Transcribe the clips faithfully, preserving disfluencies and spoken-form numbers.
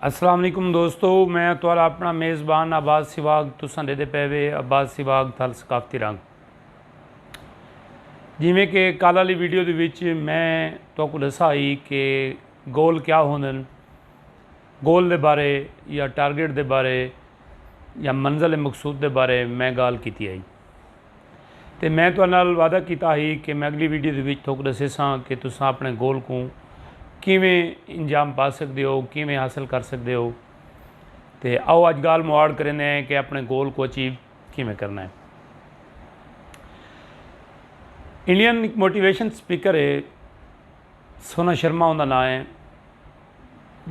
السلام علیکم دوستو، میں تہاݙا اپݨا میزبان عباس سواگ۔ تساں ݙیہدے پئے وے عباس سواگ تھل ثقافتی رنگ۔ جیویں کہ کل والی ویڈیو دے وچ میں تہاکوں ݙسا ہئی کہ گول کیا ہوندن، گول دے بارے یا ٹارگٹ دے بارے یا منزل مقصود دے بارے میں ڳالھ کیتی ہئی۔ تے میں تہاݙے نال وعدہ کیتا ہئی کہ میں اڳلی ویڈیو دے وچ تہاکوں ݙسیساں کہ تساں اپݨے گول کوں کیویں انجام پا سڳدے ہو، کیویں حاصل کر سڳدے ہو۔ تے آؤ اڄ ڳالھ مواڑ کریندے ہیں کہ اپݨے گول کوں اچیو کیویں کرنا ہے۔ انڈین ہک موٹیویشن سپیکر ہے، سونا شرما اوندا ناں ہے،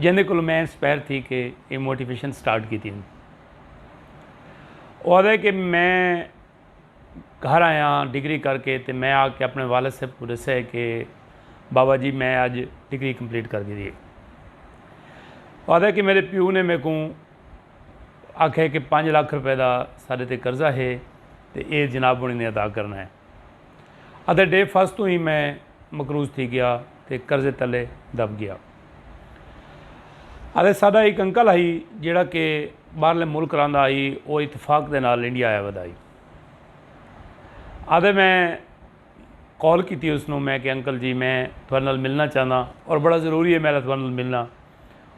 جیندے کولوں میں انسپائر تھی کے اے موٹیویشن سٹارٹ کیتی۔ او آہدا ہے کہ میں گھر آیا ڈگری کر کے تے میں آ کے اپݨے والد صاحب کوں ݙسیا کہ بابا جی میں اڄ ڈگری کمپلیٹ کر گھدی ہے۔ او آہدا ہے کہ میݙے پیو نے میکوں آکھیا کہ پنج لکھ روپے دا ساݙے تے قرضہ ہے تے اے جناب ہوݨیں نے ادا کرنا ہے۔ آہدے ڈے فرسٹ توں ہی میں مقروض تھی ڳیا تے قرضے تلے دب ڳیا۔ آہدے ساݙا ہک انکل ہئی جیڑھا کہ ٻاہرلے ملک رہندا ہئی، او اتفاق دے نال انڈیا آیا ودا ہئی۔ آہدے میں کال کیتی اس نوں، میں کہ انکل جی میں تہاݙے نال ملنا چاہنداں اور بڑا ضروری ہے میݙا تہاݙے نال ملنا۔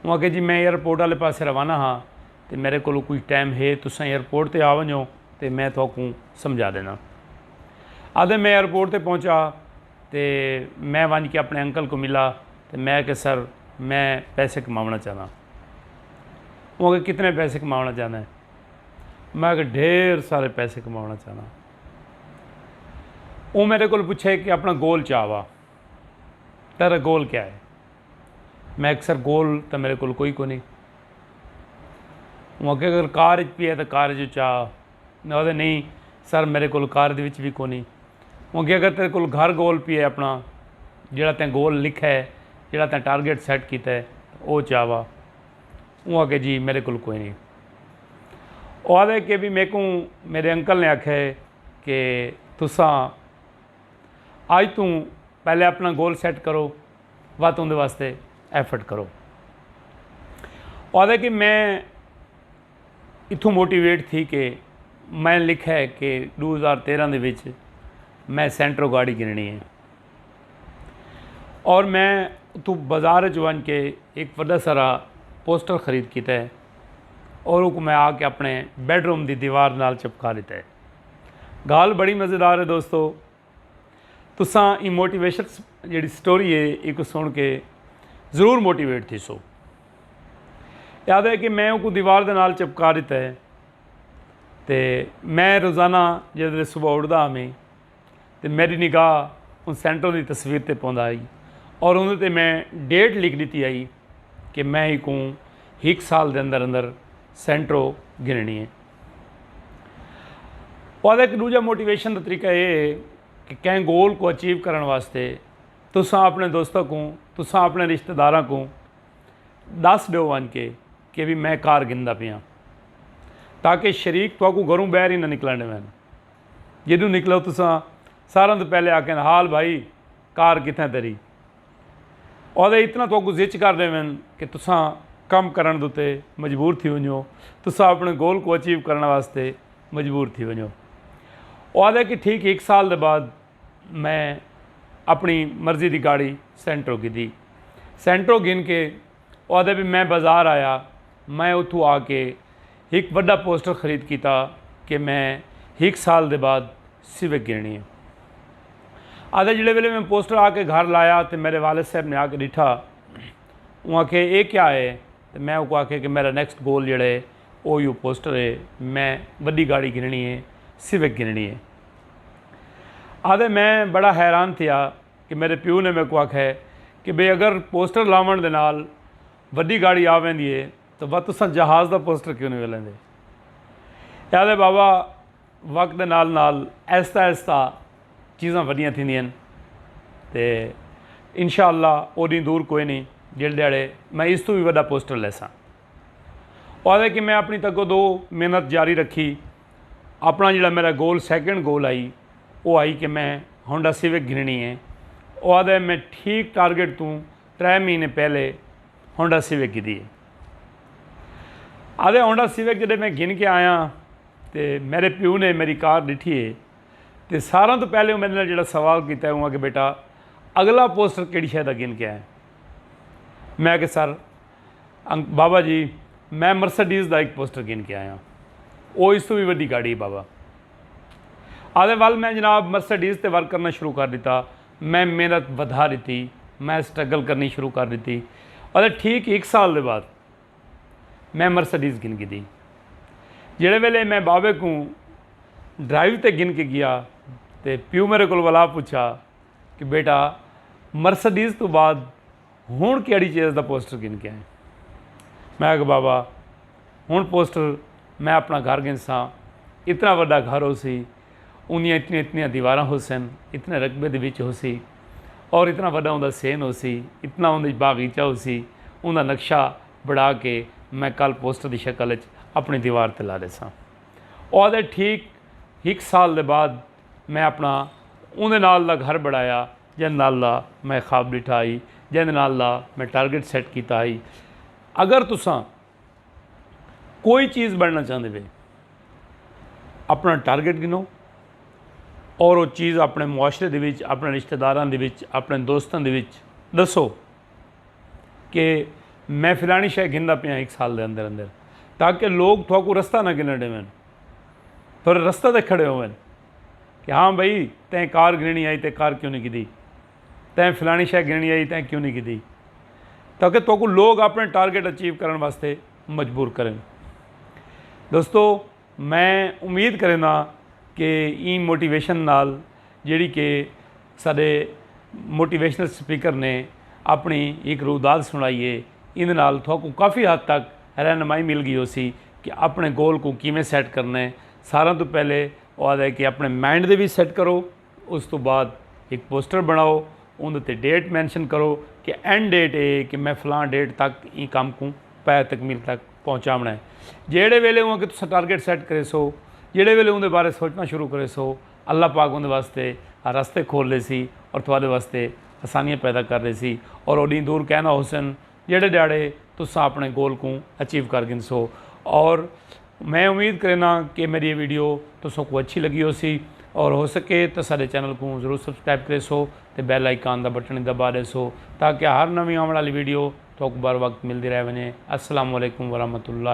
اوں آکھیا جی میں ایئرپورٹ والے پاسے روانہ ہاں تے میݙے کولوں کجھ ٹائم ہے، تساں ایئرپورٹ تے آ ونڄو تے میں تہاکوں سمجھا ݙینداں۔ آہدے میں ایئرپورٹ تے پہنچا تے میں ونڄ کے اپݨے انکل کوں ملا تے میں آکھیا سر میں پیسے کماوݨا چاہنداں۔ اوں آکھیا کتنے پیسے کماوݨا چاہندے؟ میں آکھیا ڈھیر سارے پیسے کماوݨا چاہنداں۔ اوں میݙے کولوں پچھیا کہ اپݨا گول چا وا، تیݙا گول کیا ہے؟ میں آکھیا سر گول تاں میݙے کولوں کوئی کونی۔ اوں آکھیا اگر کار اچ پیا ہے تاں کار اچ چا۔ میں آہدا نہیں سر میݙے کولوں کار دے وچ وی کونی۔ اوں آکھیا اگر تیݙے کولوں گھر گول پیا ہے اپݨا، جیڑھا تیں گول لکھا ہے، جیڑھا تیں ٹارگٹ سیٹ کیتا ہے، او چا وا۔ اوں آکھیا جی میݙے کولوں کوئی نہیں۔ او آہدا ہے کہ بھی میکوں میݙے انکل نے آکھیا ہے کہ تساں اڄ توں پہلے اپݨا گول سیٹ کرو، وت اوندے واسطے ایفرٹ کرو۔ او آہدا ہے کہ میں اتھوں موٹیویٹ تھی کے میں لکھا ہے کہ ݙو ہزار تیرہ دے وچ میں سینٹرو گاڑی گھنݨی ہے اور میں اتھوں بازار وچ ونڄ کے ہک وݙا سارا پوسٹر خرید کیتا ہے اور اوکوں میں آ کے اپݨے بیڈ روم دی دیوار نال چپکا ݙتا ہے۔ ڳالھ بڑی مزیدار ہے دوستو، تساں ایں موٹیویشن جیڑھی سٹوری ہے ایکوں سݨ کے ضرور موٹیویٹ تھیسو۔ یاد ہے کہ میں اوکوں دیوار دے نال چپکا ݙتا ہے تے میں روزانہ جیڑھے صبح اٹھدا ہاں میں تے میݙی نگاہ اوں سینٹرو دی تصویر تے پوندا ہئی اور اوندے تے میں ڈیٹ لکھ ݙتی ہئی کہ میں ایکوں ہک سال دے اندر اندر سینٹرو گھنݨی ہے۔ او آہدا ہک ݙوجھا موٹیویشن دا طریقہ اے ہے کہ کہیں گول کوں اچیو کرݨ واسطے تساں اپݨے دوستاں کوں، تساں اپݨے رشتہ داراں کوں ݙس ݙیو ونڄ کے کہ بھی میں کار گھندا پیاں، تاکہ شریک تہاکوں گھروں ٻاہر ہی نہ نکلݨ ݙیون۔ جݙوں نکلو تساں ساراں توں پہلے آکھن حال بھائی کار کتھاں تیری؟ او آہدے اتنا تہاکوں زچ کر ݙیون کہ تساں کم کرݨ دے اتے مجبور تھی ونڄو، تساں اپݨے گول کوں اچیو کرݨ واسطے مجبور تھی ونڄو۔ او آہدے کہ ٹھیک ہک سال دے بعد میں اپݨی مرضی دی گاڑی سینٹرو گھدی۔ سینٹرو گھن کے او آہدے بھی میں بازار آیا، میں اتھوں آ کے ہک وݙا پوسٹر خرید کیتا کہ میں ہک سال دے بعد سیوک گھنݨی ہے۔ آہدے جیڑھے ویلے میں پوسٹر آ کے گھر لایا تے میݙے والد صاحب نے آ کے ݙٹھا، اوں آکھے اے کیا ہے؟ تے میں اوکوں آکھیا کہ میݙا نیکسٹ گول جیڑھا ہے او ایہو پوسٹر ہے، میں وݙی گاڑی گھنݨی ہے، سیوک گھنݨی ہے۔ آہدے میں بڑا حیران تھیا کہ میݙے پیو نے میکوں آکھیا ہے کہ بھئی اگر پوسٹر لاوݨ دے نال وݙی گاڑی آ ویندی ہے تاں وت تساں جہاز دا پوسٹر کیوں نہیں ولیندے؟ اے آہدے بابا وقت دے نال نال آہستہ آہستہ چیزاں وݙیاں تھیندیاں ہن تے انشاءاللہ او ݙینہہ دور کوئی نہیں جیڑھے ݙیہاڑے میں اس توں وی وݙا پوسٹر لیساں۔ او آہدے کہ میں اپݨی تگ و دو محنت جاری رکھی۔ اپݨا جیڑھا میݙا گول، سیکنڈ گول ہئی، او ہئی کہ میں ہونڈا سیوک گھنݨی ہے۔ او آہدے میں ٹھیک ٹارگٹ توں ترے مہینے پہلے ہونڈا سیوک گھدی ہے۔ آدھے ہونڈا سیوک جݙے میں گھن کے آیاں تے میݙے پیو نے میݙی کار ݙٹھی ہے تے ساراں توں پہلے او میݙے نال جیڑھا سوال کیتا ہے او آکھے بیٹا اڳلا پوسٹر کیڑھی شے دا گھن کے آئے؟ میں آکھے سر بابا جی میں مرسڈیز دا ہک پوسٹر گھن کے آیاں۔ او اس توں وی وݙی گاݙی ہے بابا۔ آدھے ول میں جناب مرسڈیز تے ورک کرݨا شروع کر ݙتا۔ میں محنت ودھا ݙتی۔ میں سٹرگل کرݨی شروع کر ݙتی۔ آدھے ٹھیک ہک سال دے بعد میں مرسڈیز گھن گھدی۔ جیڑھے ویلے میں بابے کوں ڈرائیو تے گھن کے ڳیا تے پیو میݙے کولوں ولا پچھا کہ بیٹا مرسڈیز توں بعد ہݨ کیڑھی چیز دا پوسٹر گھن کے آئیں؟ میں آکھیا بابا ہݨ پوسٹر میں اپݨا گھر گھنساں۔ اتنا وݙا گھر ہوسی۔ اوندیاں اتنیاں اتنیاں دیواراں ہوسن۔ اتنے رقبے دے وچ ہوسی اور اتنا وݙا اوندا سین ہوسی۔ اتنا اوندے وچ باغیچہ ہوسی۔ اوندا نقشہ بݨا کے میں کل پوسٹر دی شکل وچ اپݨی دیوار تے لا ݙیساں۔ او آدھے ٹھیک ہک سال دے بعد میں اپݨا اوندے نال دا گھر بݨایا جیندے نال دا میں خواب ݙٹھا ہئی، جیندے نال دا میں ٹارگٹ سیٹ کیتا ہئی۔ اگر تساں کوئی چیز بݨنا چاہندے وے اپݨا ٹارگٹ گھنو اور او چیز اپݨے معاشرے دے وچ اپݨے رشتہ داراں دے وچ اپݨے دوستاں دے وچ ݙسو کہ میں فلانی شے گھندا پیاں ہک سال دے اندر اندر تاکہ لوگ تھوکوں رستہ نہ گھنݨ ݙیون۔ تھوڑے رستہ تے کھڑے ہوون کہ ہاں بھئی تیں کار گھنݨی آئی تیں کار کیوں نہیں گھدی؟ تیں فلانی شے گھنݨی آئی تیں کیوں نہیں گھدی؟ تاکہ تہاکوں لوگ اپݨے ٹارگٹ اچیو کرݨ واسطے مجبور کرن۔ دوستو میں امید کرینداں کہ ایں موٹیویشن نال جیڑھی کہ ساݙے موٹیویشنل سپیکر نے اپݨی ہک روداد سݨائی ہے ایندے نال تہاکوں کافی حد تک رہنمائی مل ڳئی ہوسی کہ اپݨے گول کوں کیویں سیٹ کرݨے۔ ساراں توں پہلے او آہدا ہے کہ اپݨے مائنڈ دے وچ سیٹ کرو۔ اس توں بعد ہک پوسٹر بݨاؤ۔ اوندے تے ڈیٹ مینشن کرو کہ اینڈ ڈیٹ اے کہ میں فلاں ڈیٹ تک ایں کم کوں پے تکمیل تک پہنچاوݨا ہے۔ جیڑھے ویلے اونکہ تساں ٹارگٹ سیٹ کریسو جیڑھے ویلے اوندے بارے سوچݨا شروع کریسو اللہ پاک اوندے واسطے رستے کھول ݙیسی اور تہاݙے واسطے آسانیاں پیدا کر ݙیسی اور او ݙینہہ دور کائناں ہوسن جیڑھے ݙیہاڑے تساں اپݨے گول کوں اچیو کر گھنسو۔ اور میں امید کرینداں کہ میݙی اے ویڈیو تساکوں اچھی لڳی ہوسی اور ہو سکے تاں ساݙے چینل کوں ضرور سبسکرائب کریسو تے بیل آئیکن دا بٹن دبا ݙیسو تاکہ ہر نویں آوݨ والی ویڈیو تہاکوں بر وقت ملدی رہ ونڄے۔ السلام علیکم ورحمۃ اللہ۔